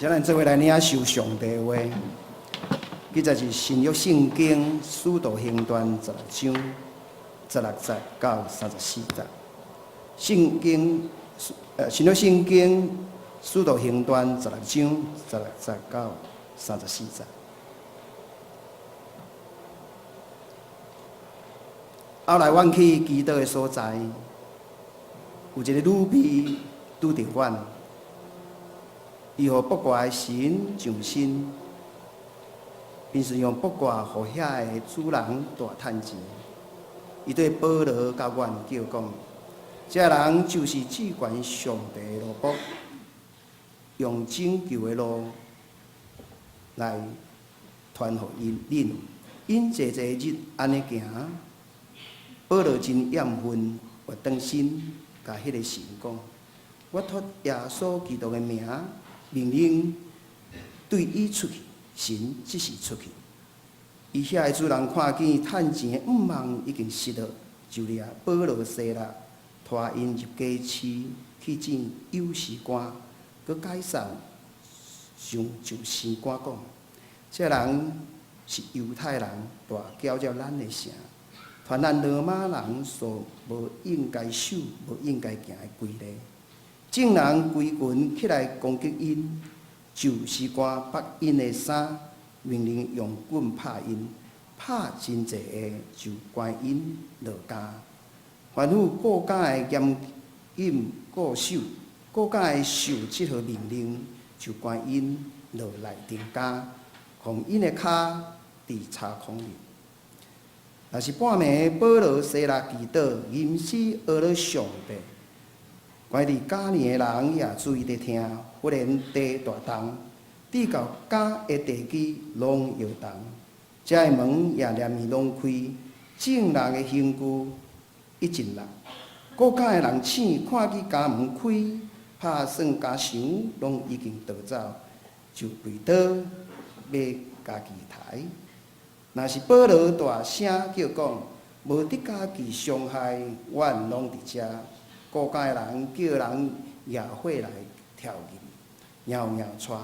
請咱做伙來領受上帝的話，記載是新約聖經使徒行傳16章16節到34節。聖經新約聖經使徒行傳16章16節到34節。後來，阮去祈禱的所在，有一个女婢拄著阮，伊予卜卦的神上身，便是用卜卦予遐个主人大趁錢。伊對保羅佮阮叫講：這人就是至懸上帝的奴僕，用拯救的路來傳予𪜶。𪜶濟濟日按呢行。保羅真厭恨，活轉身，共彼个神講：我託耶穌基督的名，命令對伊出去，神即時出去。伊遐个主人看見趁錢的向望已經失落，就掠保羅西拉，拖𪜶入家市去見有司官，閣解散上上司官講：這人是猶太人，大攪擾咱的城。傳咱羅馬人所無應該守、無應該行的規例，眾人規群起來攻擊𪜶，就司官縛𪜶的衫，命令用棍拍𪜶，拍真濟下，就關𪜶落監。吩咐顧監的嚴謹固守，顧監的受這號命令，就關𪜶落內定監，予𪜶的跤佇柴筐裡。若是半暝，保羅西拉祈禱，吟詩呵咾上帝，關佇監裡的人也注意佇聽。忽然地大動，直到監的地基攏搖動，遮的門也連綿攏開，眾人的刑具一盡落。顧監的人醒，看見監門開，拍算監繩攏已經逃走，就跪倒欲家己刣。若是保羅大聲叫講，無得家己傷害，阮攏佇遮。顧監的人叫人攑火來跳入，掕掕帶，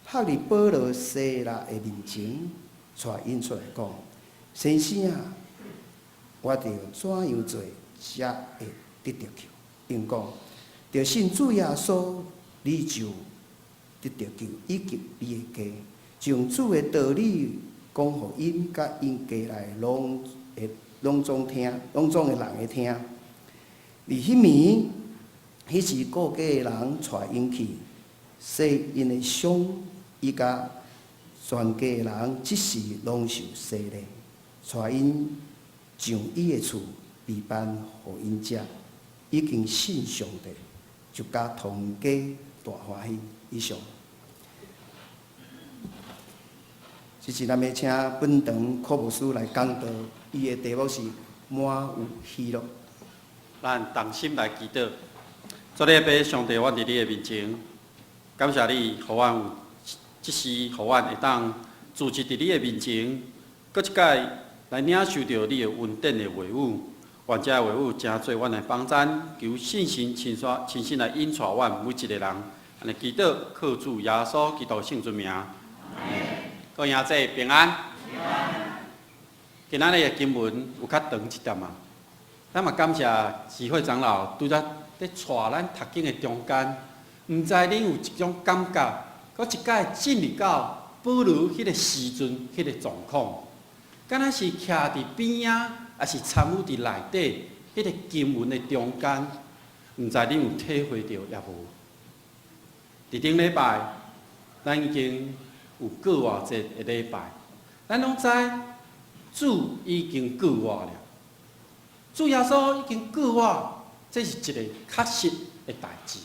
拍佇保羅西拉的面前，帶𪜶出來講：先生啊，我著怎樣做才會得著救？𪜶講：著信主耶穌，你就得著救，以及你的家。就用主的道理講予𪜶佮𪜶家內攏會攏總聽，攏總的人會聽。佇彼暝，彼時顧家的人帶𪜶去洗𪜶的傷，伊佮全家的人即時攏受洗禮，帶𪜶上伊的厝備飯予𪜶食，已經信上帝，就佮同家大歡喜。以上。這次咱欲請本堂柯牧師來講道，伊的題目是滿有喜樂。咱同心來祈禱，主你爸上帝，阮佇你的面前，感謝你，予阮有這時，予阮會當聚集佇你的面前，閣一擺來領受著你的恩典的話語。願這話語成做阮的幫贊，求聖神親刷親身來引帶阮每一个人。按呢祈禱，靠主耶穌基督聖尊名。各位兄弟平安。今仔日的經文有較長一點啊，咱嘛感謝智慧長老拄才佇帶咱讀經的中間，毋知恁有一種感覺，閣一擺進入到保羅彼个時陣彼个狀況，敢若是徛佇邊仔，抑是參與佇內底彼个經文的中間，毋知恁有體會著抑無？佇頂禮拜，咱已經有過活節的禮拜，咱攏知主已經過活了，主耶穌已經過活，這是一個確實的代誌。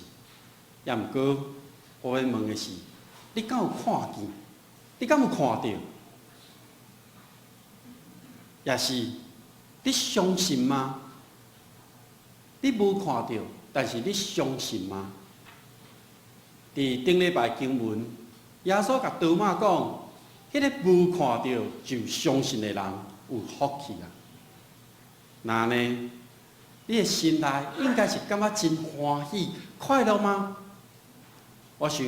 也毋過，我欲問的是，你敢有看見？你敢有看著？抑是你相信嗎？你無看著，但是你相信嗎？佇頂禮拜經文，耶穌共多馬講，彼个無看著就相信的人有福氣啊！那呢，你的心內應該是感覺真歡喜、快樂嗎？我想，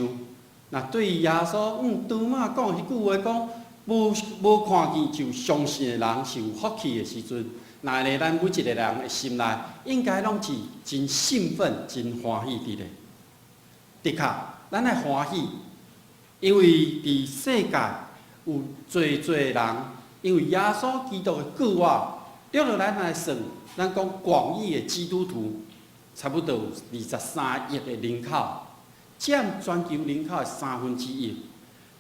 若對耶穌多馬講彼句話講，無無看見就相信的人是有福氣的時陣，若咧咱每一个人的心內應該攏是真興奮、真歡喜佇咧。的確，咱愛歡喜，因為佇世界有濟濟人，因為耶穌基督的救我，對落咱來算，咱講廣義的基督徒，差不多有23億的人口，佔全球人口的1/3，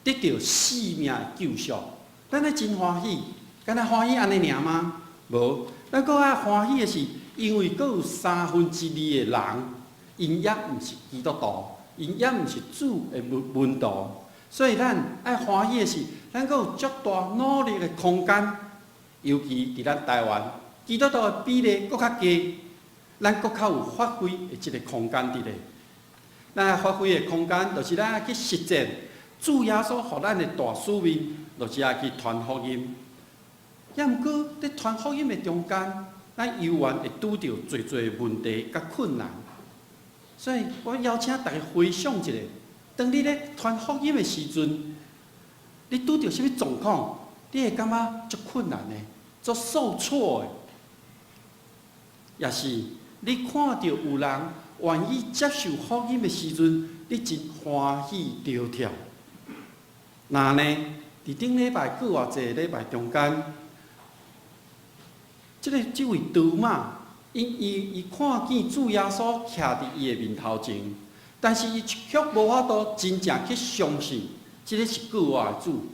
得著性命的救贖，咱愛真歡喜，敢若歡喜按呢爾嗎？無，咱閣愛歡喜的是，因為閣有二的人，𪜶猶毋是基督徒，𪜶猶毋是主的門徒，所以咱愛歡喜的是，咱閣有足大努力的空間，尤其佇咱台灣，基督徒的比例閣較低，咱閣較有發揮的這个空間佇咧。咱愛發揮的空間，就是咱愛去實踐主耶穌予咱的大使命，就是愛去傳福音。抑毋過，佇傳福音的中間，咱猶原會拄著濟濟問題佮困難。所以我邀請大家回想一下，當你咧傳福音的時陣，你拄著啥物狀況？你會感覺足困難的，足受挫的，抑是你看著有人願意接受福音的時陣，你真歡喜著跳。那呢，佇頂禮拜閣偌濟禮拜中間，這位多馬，伊伊伊看見主耶穌徛佇伊的面頭前，但是伊卻無法度真正去相信這个是救活的主，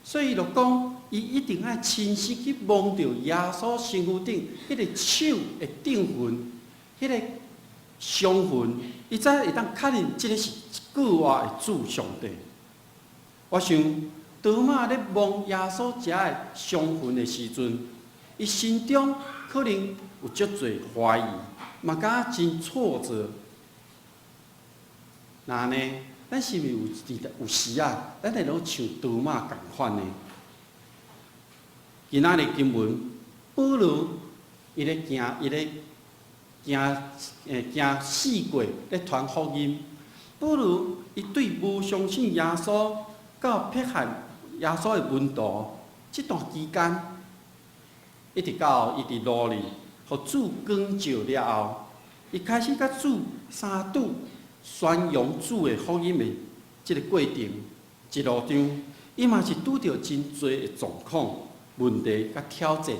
所以伊就講，伊一定愛親身去摸著耶穌身軀頂彼个手的釘痕，彼个傷痕，伊才會當確認這个是救活的主上帝。我想，多馬咧摸耶穌遮的傷痕的時陣，伊心中可能有足濟懷疑，嘛感覺真挫折。那呢，咱是毋是有佇有時啊？咱會攏像多馬仝款呢？今仔日經文，保羅伊咧行，伊咧行，行四國咧傳福音。保羅伊對無相信耶穌到迫害耶穌的門徒這段期間，一直到伊佇路裡，予主光照了後，伊開始佮主相拄宣揚主的福音的這个過程，一路上，伊嘛是拄著真濟的狀況、問題佮挑戰，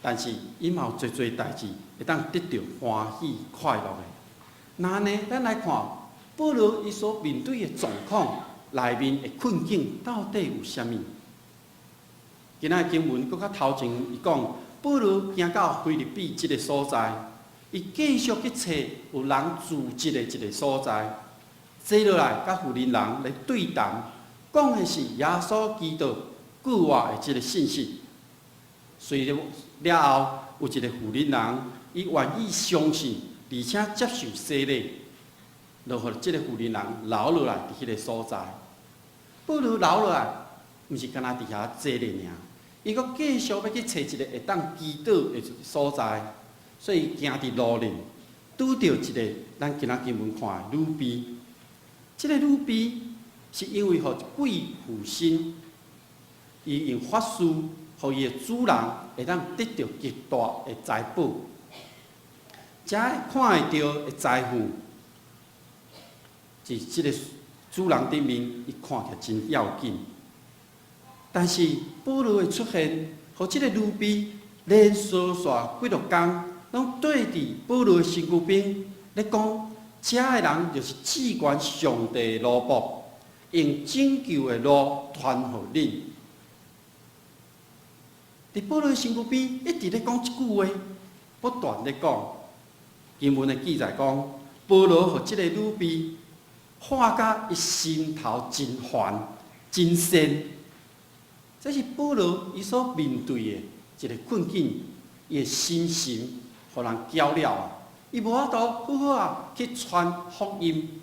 但是伊嘛有濟濟代誌會當得著歡喜快樂的。那呢，咱來看保羅伊所面對的狀況內面的困境到底有啥物？今仔經文閣較頭前，伊講保羅行到腓立比這个所在，伊繼續去揣有人聚集的一个所在，坐落來佮婦人人來對談，講的是耶穌基督救活的這个信息。隨了了後，有一个婦人人，伊願意相信，而且接受洗禮，就予這个婦人人留落來佇彼个所在。保羅留落來，毋是干焦佇遐坐咧爾，伊閣繼續欲去揣一个會當祈禱的所在，所以行佇路裡，拄著一个咱今仔經文看的女婢。這个女婢是因為予鬼附身，伊用法術，予伊的主人會當得著極大的財寶，遮看會著的財富，佇這个主人頂面，伊看起來真要緊。但是保羅的出現，予這个女婢連續煞幾落工，攏對佇保羅的身軀邊咧講，遮的人就是至懸上帝的奴僕，用拯救的路傳予恁。佇保羅的身軀邊一直咧講這句話，不斷咧講。經文的記載講，保羅予這个女婢看甲伊心頭真煩、真善。這是保羅伊所面對的一個困境，伊的心神予人攪了啊！伊無法度好好啊去傳福音。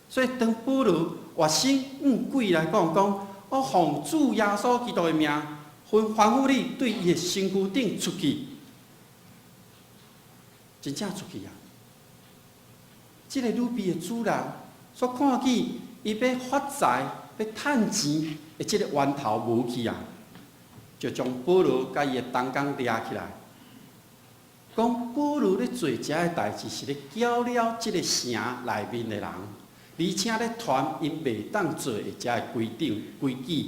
所以當保羅活生向鬼來講講，我奉主耶穌基督的名，吩咐你對伊的身軀頂出去，真正出去啊！這个女婢的主人所看見，伊欲發財、欲趁錢的這个源頭無去啊，就將保羅佮伊的同工掠起來，講保羅咧做這个代誌是咧攪了這个城內面的人，而且咧傳𪜶袂當做的這个規定規矩，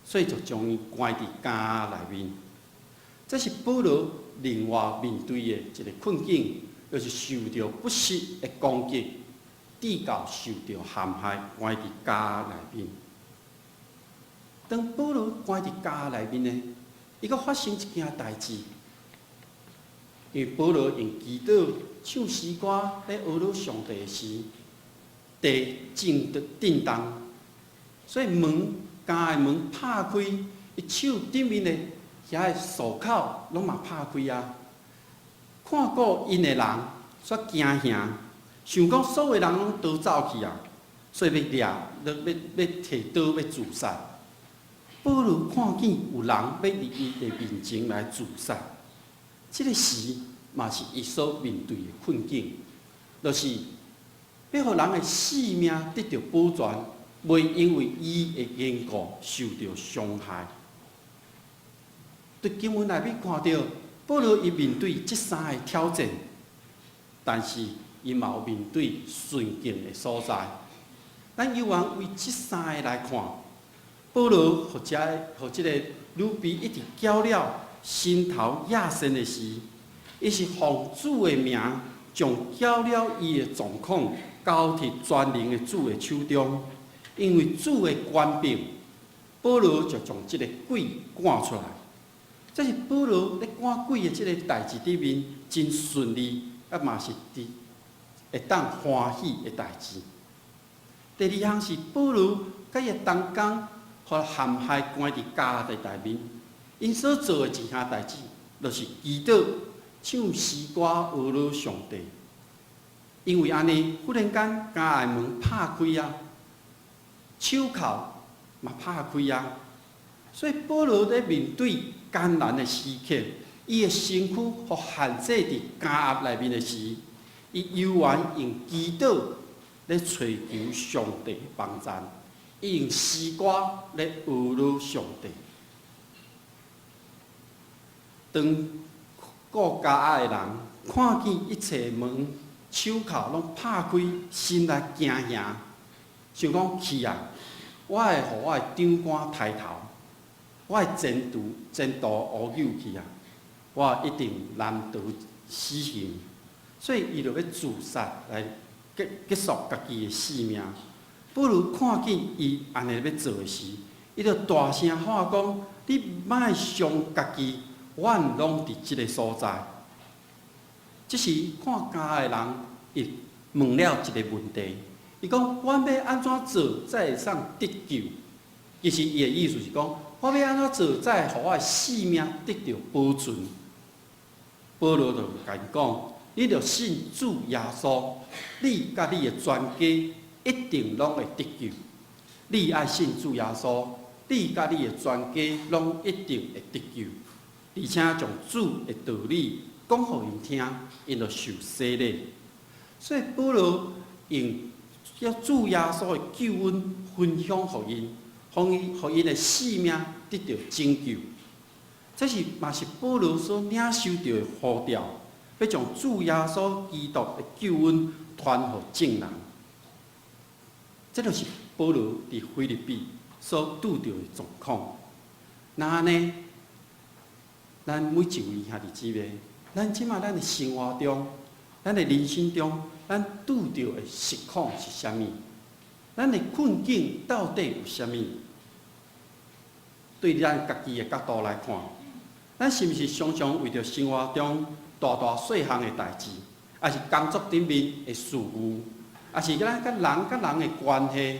所以就將伊關佇監獄內面。這是保羅另外面對的一个困境，就是受著不實的攻擊，直到受著陷害，關佇監獄內面。當保羅關佇監獄內面呢，伊閣發生一件代誌，因為保羅用祈禱唱詩歌咧呵咾上帝時，地震的震動，所以門監獄的門拍開，伊手頂面的遐个鎖銬攏嘛拍開啊！看顧𪜶的人煞驚嚇，想講所有人攏逃走去啊，所以欲掠，欲欲欲提刀欲自殺。保羅看見有人欲佇伊的面前來自殺，這个時嘛是伊所面對的困境，就是欲予人的性命得著保全，袂因為伊的緣故受著傷害。佇經文內面看著，保羅伊面對這三个挑戰，但是伊嘛有面對順境的所在。咱猶原為這三个來看，保羅予這予這个女婢一直攪了心頭野心的時，伊是奉主的名，將攪了伊的狀況交佇全能的主的手中，因為主的權柄，保羅就將這个鬼趕出來。這是保羅咧趕鬼的這个代誌裡面真順利，啊嘛是佇會當歡喜的代誌。第二項是保羅佮伊的同工，予陷害關佇監獄內面，𪜶所做的一項代誌，就是祈禱、唱詩歌、呵咾上帝。因為按呢，忽然間監獄門拍開啊，手銬嘛拍開啊，所以保羅咧面對艱難的時刻，伊的身軀予限制佇監獄內面的時，伊猶原用祈禱咧揣求上帝的幫贊，伊用詩歌咧呵咾上帝。當顧監獄的人看見一切門手銬攏拍開，心內驚嚇，想講去啊！我會予我的長官刣頭，我的前途前途烏有去啊！我一定難逃死刑，所以伊就欲自殺來結束家己的性命。保羅看見伊按呢欲做的時，伊就大聲喊講：你莫傷家己，阮攏佇這个所在。這時看監獄的人，伊問了一个問題，伊講：阮欲按怎做才會當得救？其實伊的意思是講，我欲按怎做才會予我的性命得著保存？保羅就共𪜶講：你著信主耶穌，你佮你的全家一定攏會得救。你愛信主耶穌，你佮你的全家攏一定會得救。而且將主的道理講予𪜶聽，𪜶就受洗禮。所以保羅用主耶穌的救恩分享予𪜶，予𪜶的性命得著拯救。這是嘛是保羅所領受著的呼召，欲將主耶穌基督的救恩傳予眾人。這就是保羅佇腓立比所拄著的狀況。那按呢，咱每一位兄弟姊妹，咱這馬咱的生活中，咱的人生中，咱拄著的實況是啥物？咱的困境到底有啥物？對咱家己的角度來看，咱是毋是常常為著生活中大大細項的代誌，抑是工作頂面的事務，抑是咱佮人佮人的關係、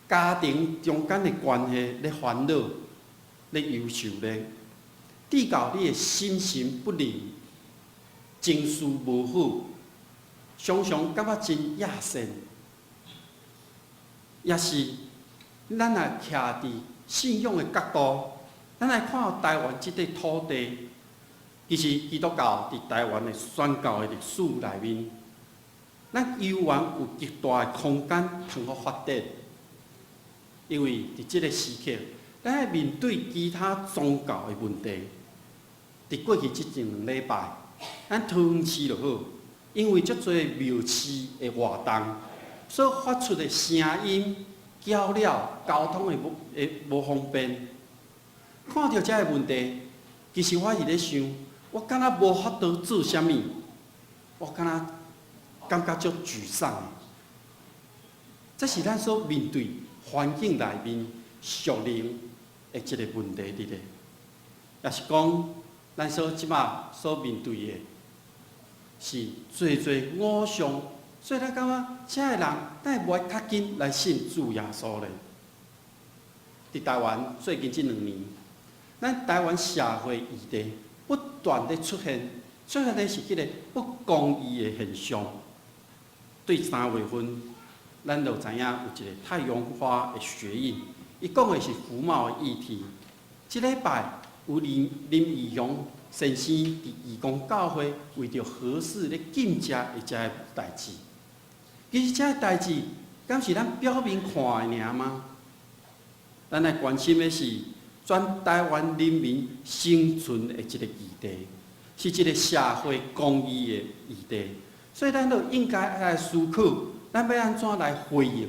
家庭中間的關係咧煩惱、咧憂愁咧，直到你的心神不寧、情緒無好，常常感覺真厭世，抑是咱若徛佇信仰的角度，咱來看台灣這塊土地，其實基督教佇台灣的宣教的歷史內面，咱猶原有極大的空間通好發展。因為佇這个時刻，咱愛面對其他宗教的問題。佇過去這一兩禮拜，咱桃園市就好，因為足濟廟寺的活動所發出的聲音，攪擾交通的無方便。看著這个問題，其實我是咧想，我敢若無法度做啥物，我敢若感覺足沮喪的。這是咱所面對環境內面屬靈的一个問題佇咧，也是講咱所這擺所面對的是濟濟偶像，所以咱感覺這个人敢會無愛較緊來信主耶穌咧？佇台灣最近這兩年，咱台灣社會議題不斷咧出現，出現的是彼个不公義的現象。對3月份，咱就知影有一个太陽花的學運，伊講的是服貿的議題。這禮拜有林林義雄先生佇義工教會為著核四咧禁食的這个代誌。其實這个代誌，敢是咱表面看的爾嗎？咱來關心的是全台灣人民生存的一个議題，是一个社會公義的議題，所以咱就應該來思考，咱欲按怎來回應？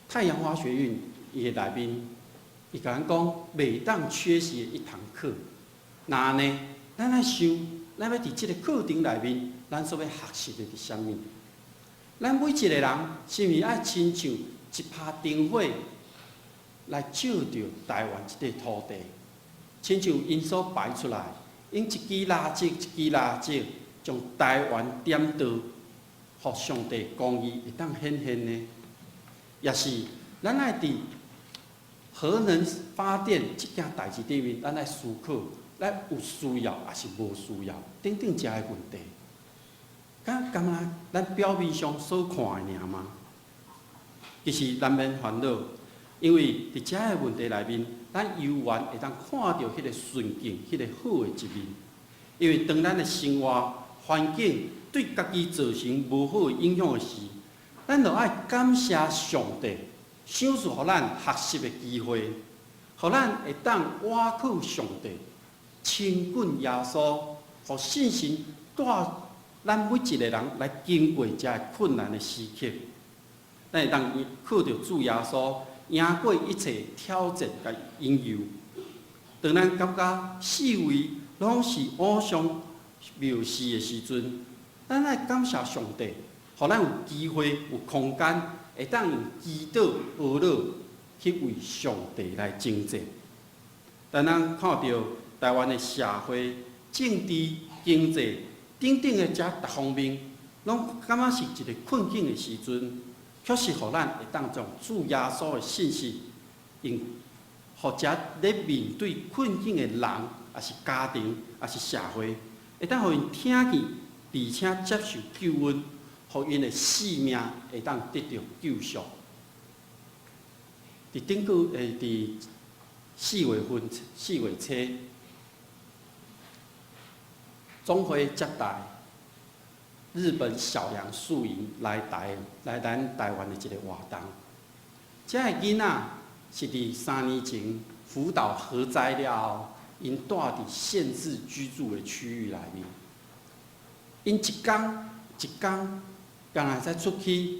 太陽花學運伊的內面，伊共咱講袂當缺席的一堂課。若按呢，咱愛想，咱欲佇這个課程內面，咱所欲學習的是啥物？咱每一个人，是毋是愛親像一拍燈火來照著台灣這塊土地？親像𪜶所擺出來，用一支蠟燭一支蠟燭，將台灣點著，予上帝公義會當顯現呢？也是咱愛佇核能發電這件代誌頂面，咱愛思考，咱有需要抑是無需要，等等這个問題。敢敢若咱表面上所看的爾嗎？其實難免煩惱，因為佇這个問題內面，咱猶原會當看著彼個順境、彼个好的一面。因為當咱的生活環境對家己造成無好的影響的時，咱就愛感謝上帝，賞賜予咱學習的機會，予咱會當倚靠上帝，親近耶穌，予信心帶咱每一个人來經過這个困難的時刻，咱會當靠著主耶穌贏過一切挑戰佮引誘。當咱感覺四圍攏是偶像廟寺的時陣，咱愛感謝上帝，予咱有機會、有空間，會當用祈禱、哀禱去為上帝來征戰。當咱看著台灣的社會、政治、經濟等等的這各方面，攏感覺是一个困境的時陣，確實予咱會當將主耶穌的信息，用予這咧面對困境的人，抑是家庭，抑是社會，會當予𪜶聽見，而且接受救恩，予𪜶的性命會當得著救贖。佇頂個月，佇4月份，4月初，總會接待日本小楊樹營來台來咱台灣的一个活動。這个囡仔是佇3年前福島核災了後，𪜶蹛佇限制居住的區域內面。𪜶一工一工，敢若會使出去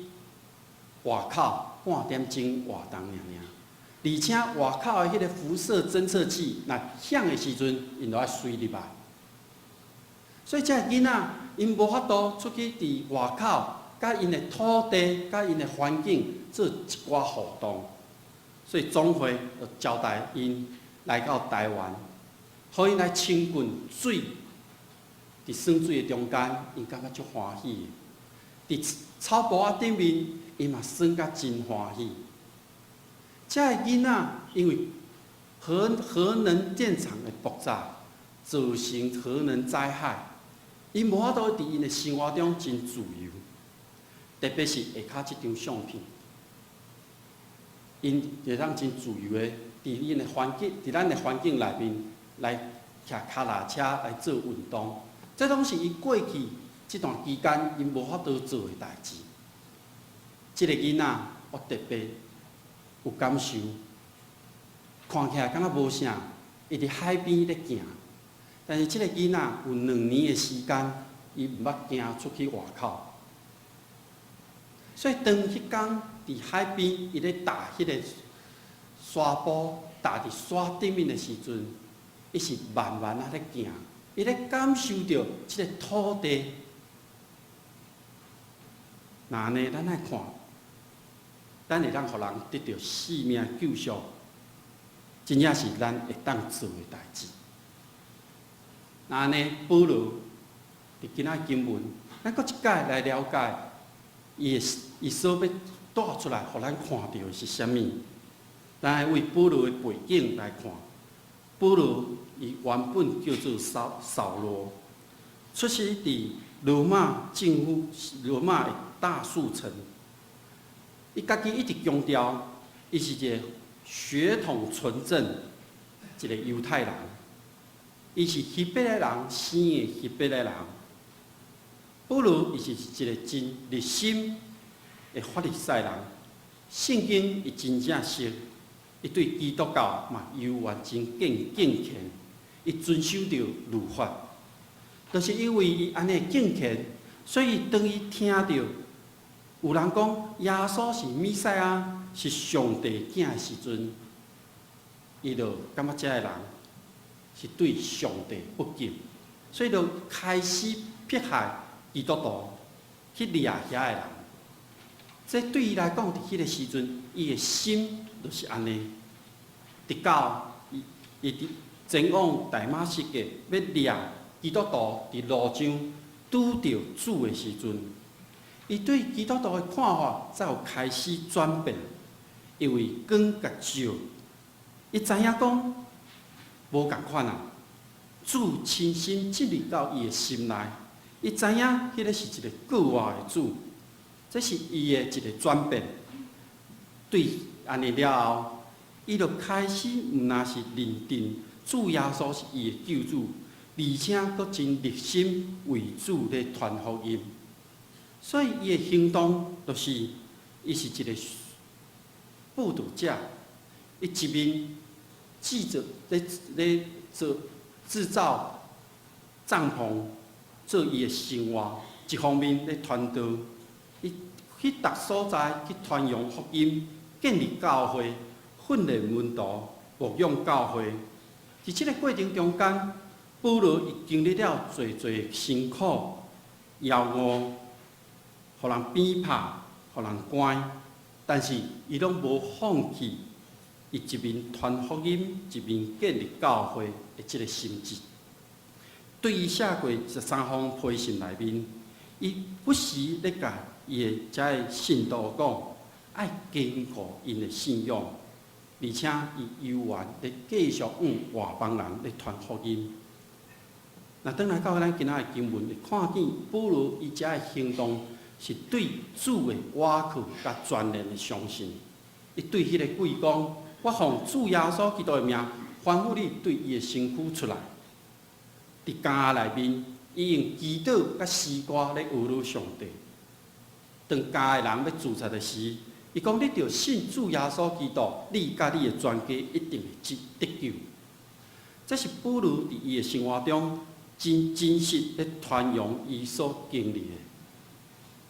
外口半點鐘活動爾爾，而且外口的彼个輻射偵測器若響的時陣，𪜶就愛隨入來。所以這个囡仔，𪜶無法度出去佇外口，佮𪜶的土地、佮𪜶的環境做一寡互動。所以總會就招待𪜶來到台灣，予𪜶來親近水，佇耍水的中間，𪜶感覺足歡喜的。佇草埔仔頂面，𪜶嘛耍甲真歡喜。這个囡仔因為核能電廠的爆炸，造成核能災害，𪜶無法度佇𪜶的生活中真自由，特別是下跤這張相片，𪜶會當真自由的佇𪜶的環境，佇咱的環境內面來騎跤踏車來做運動，這攏是伊過去這段期間𪜶無法度做的代誌。這个囡仔我特別有感受，看起來敢若無啥，伊佇海邊咧行，但是這个囡仔有2年的時間，伊毋捌行出去外口。所以當彼工佇海邊，伊咧踏彼个沙埔，踏佇沙頂面的時陣，伊是慢慢仔咧行，伊咧感受著這个土地。若按呢，咱愛看，咱會當予人得著性命救贖，真正是咱會當做的代誌。若按呢，保羅佇今仔經文，咱閣一擺來了解伊的伊所欲帶出來，予咱看著的是啥物？咱愛為保羅的背景來看，保羅伊原本叫做掃羅，出生佇羅馬政府羅馬的大數城。伊家己一直強調，伊是一个血統純正一个猶太人，伊是希伯來人生的希伯來人。保羅伊是一个真熱心的法利賽人，聖經伊真正熟，伊對基督教嘛猶原真敬虔，伊遵守著律法。就是因為伊按呢敬虔，所以當伊聽著有人講耶穌是彌賽亞，是上帝囝的時陣，伊就感覺這个人是對上帝不敬，所以就開始迫害基督徒，去掠遐个人。這對伊來講，佇彼个時陣，伊的心就是按呢。直到伊伊佇前往大馬士革欲掠基督徒佇路上拄著主的時陣，伊對基督徒的看法才有開始轉變，因為光共照，伊知影講無仝款啊，主親身進入到伊的心內，伊知影彼个是一个過活的主，這是伊的一个轉變。對按呢了後，伊就開始毋但是認定主耶穌是伊的救主，而且閣真熱心為主咧傳福音。所以伊的行動就是，伊是一个佈道者，伊一面製造咧咧做製造帳篷做伊的生活，一方面咧傳道，伊去逐所在去傳揚福音，建立教會，訓練門徒，牧養教會。佇這个過程中間，保羅伊經歷了濟濟辛苦、枵餓，予人鞭拍，予人關，但是伊攏無放棄，伊一面傳福音，一面建立教會的這个心志。對伊寫過13封批信內面，伊不時咧共伊的遮个信徒講，愛堅固𪜶的信仰，而且伊猶原咧繼續向外邦人咧傳福音。若轉來到咱今仔的經文，會看見保羅伊遮的行動是對主的倚靠佮全然的相信。伊對彼个鬼講：我奉主耶穌基督的名，吩咐你對伊的身軀出來。佇監內面，伊用祈禱佮詩歌咧呵咾上帝。當監的人欲自殺的時，伊講：你著信主耶穌基督，你佮你的全家一定會得救。這是保羅佇伊的生活中真真實咧傳揚伊所經歷的。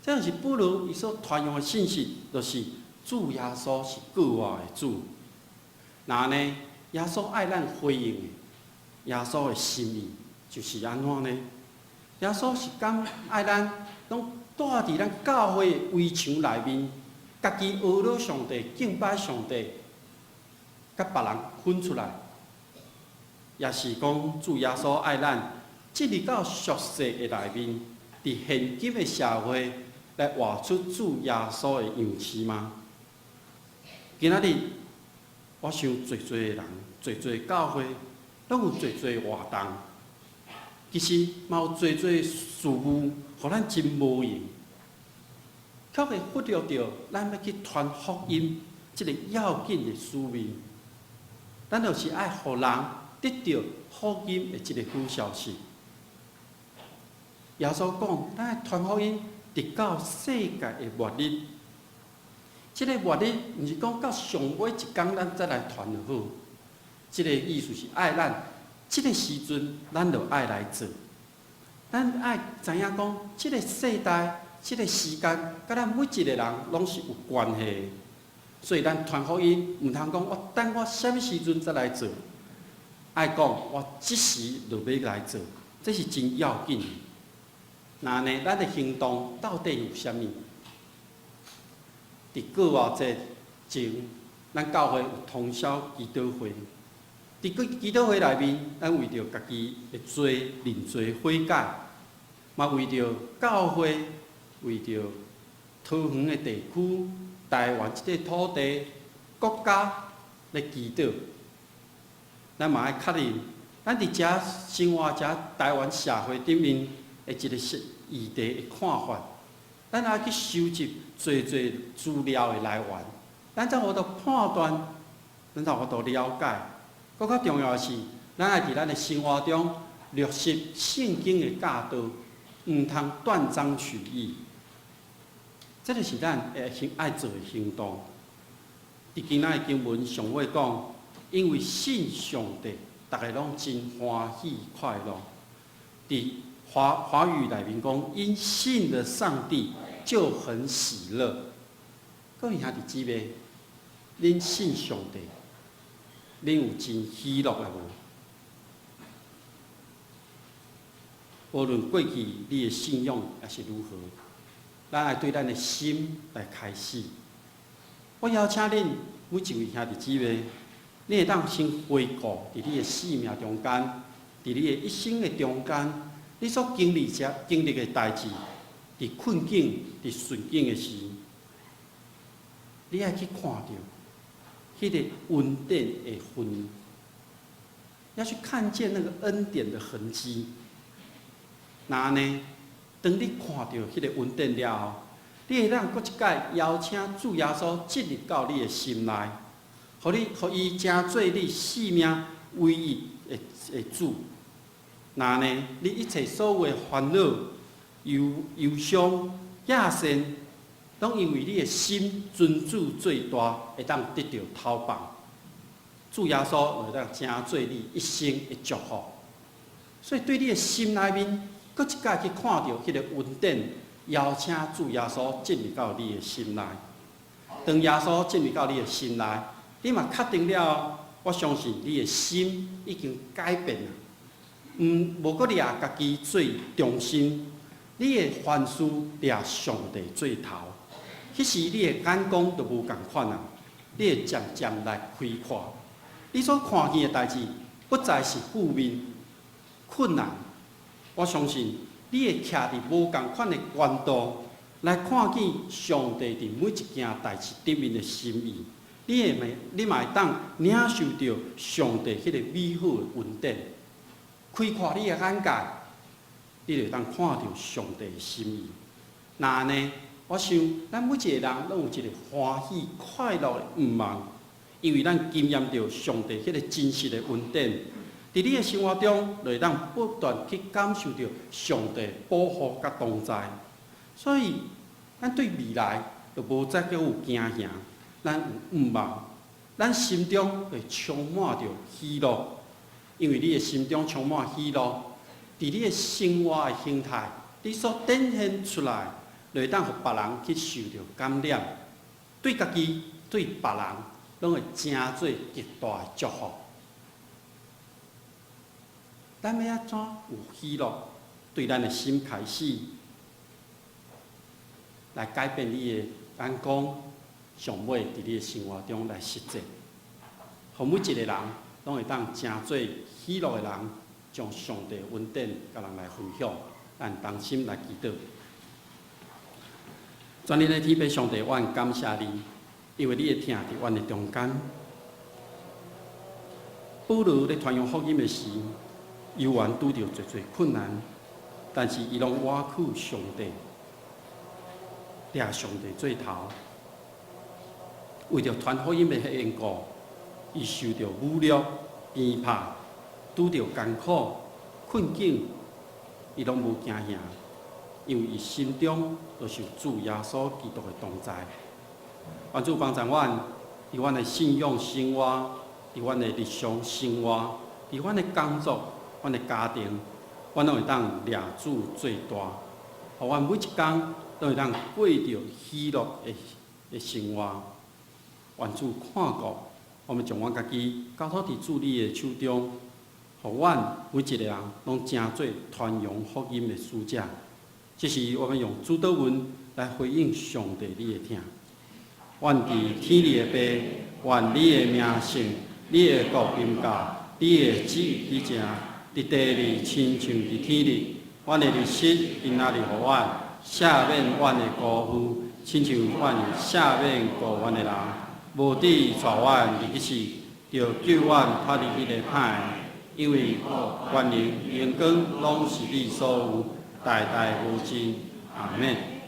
這就是保羅伊所傳揚的信息，就是主耶穌是過活的主。若按呢，耶穌愛咱回應的，耶穌的心意就是按怎呢？耶穌是敢愛咱，攏蹛佇咱教會的圍牆內面，家己呵咾上帝、敬拜上帝，佮別人分出來，抑是講主耶穌愛咱進入到俗世的內面，佇現今的社會來活出主耶穌的樣式嗎？今仔日，我想濟濟的人、濟濟教會，攏有濟濟活動，其實嘛有濟濟事務，予咱真無閒，卻會忽略著咱欲去傳福音這个要緊的使命。咱就是愛予人得著福音的這个好消息。耶穌講，咱愛傳福音，直到世界的末日。這个末日，毋是講到上尾一工咱才來傳就好。這个意思是愛咱，這个時陣咱就愛來做。咱愛知影講，這个世代、這个時間，佮咱每一个人攏是有關係的。所以咱傳福音，毋通講我等我啥物時陣才來做，愛講我這時就欲來做，這是真要緊的。那呢，咱的行動到底有啥物？佇過活節前，咱教會有通宵祈禱會。佇個祈禱會內面，咱為著家己的罪認罪悔改，嘛為著教會、為著桃園的地區、台灣這塊土地、國家咧祈禱。咱嘛愛確認，咱佇遮生活遮台灣社會頂面的一個議題的看法，咱愛去收集濟濟資料的來源，咱才有法度判斷，咱才有法度了解。閣較重要的是，咱愛佇咱的生活中落實聖經的教導，毋通斷章取義。這个是咱會行愛做的行動。佇今仔的經文上尾講，因為信上帝，逐个攏真歡喜快樂。佇華華語內面講，因信了上帝就很喜樂。各位兄弟姊妹，恁信上帝，恁有真喜樂的無？無論過去你的信仰抑是如何，咱愛對咱的心來開始。我邀請恁每一位兄弟姊妹，你會當先回顧佇你的生命中間，佇你的一生的中間，你所經歷這經歷的代誌，佇困境、佇順境的時，你愛去看著彼个恩典的痕，要去看見那個恩典的痕跡。那呢，當你看著彼个恩典了後，你會當閣一擺邀請主耶穌進入到你的心內，予你，予伊成做你生命唯一的的主。那呢，你一切所有的煩惱、憂憂傷、野心，攏因為你的心尊主最大，會當得著透放。主耶穌就會當成做你一生的祝福。所以對你的心內面，閣一擺去看著彼个恩典，邀請主耶穌進入到你的心內。當耶穌進入到你的心內，你嘛確定了，我相信你的心已經改變了，毋無閣掠家己做中心，你會凡事掠上帝做頭。彼時你的眼光就無仝款啊，你會漸漸來開闊，你所看見的代誌不再是負面、困難。我相信你會徛佇無仝款的觀度來看見上帝佇每一件代誌頂面的心意，你會咪，你嘛會當領受著上帝彼個美好的恩典，開闊你的眼界，你就會當看著上帝的心意。那按呢，我想咱每一個人攏有一個歡喜快樂的盼望，因為咱經驗著上帝彼個真實的恩典。佇你的生活中，就會當不斷去感受著上帝保護佮同在。所以，咱對未來就無再閣有驚嚇，咱有盼望，咱心中會充滿著喜樂，因為你的心中充滿喜樂，佇你的生活的形態，你所展現出來，就會當予別人去受著感染，對家己、對別人，攏會成做極大的祝福。咱欲按怎有喜樂？對咱的心開始來改變你的眼光，上尾佇你的生活中來實踐，予每一個人攏會當成做喜樂的人，將上帝恩典佮人來分享。咱同心來祈禱。全能的天父上帝，我感謝你，因為你的疼佇阮的中間。保羅咧傳揚福音的時，猶原拄著濟濟困難，但是伊攏倚靠上帝，掠上帝做頭。為著傳福音的緣故，伊受著侮辱、鞭拍，拄著艱苦困境，伊攏無驚嚇，因為伊心中就是有主耶穌基督的同在。願主幫助阮，佇阮的信仰生活，佇阮的日常生活，佇阮的工作、阮的家庭，阮攏會當掠主做大，予阮每一工都會當過著喜樂的生活。願主看顧，我們將阮家己交託佇主你的手中，予阮每一个人攏成做傳揚福音的使者。這是我們用主禱文來回應上帝你的疼。阮佇天裡的父，願你的名聖，你的國臨到，你的旨意去成，佇地裡親像佇天裡。阮的日食今仔日予阮，赦免阮的辜負，親像阮赦免辜阮的人。無致帶阮入去試，著救阮脫離彼個歹的。因為權能、榮光攏是你所有，代代無盡。阿們。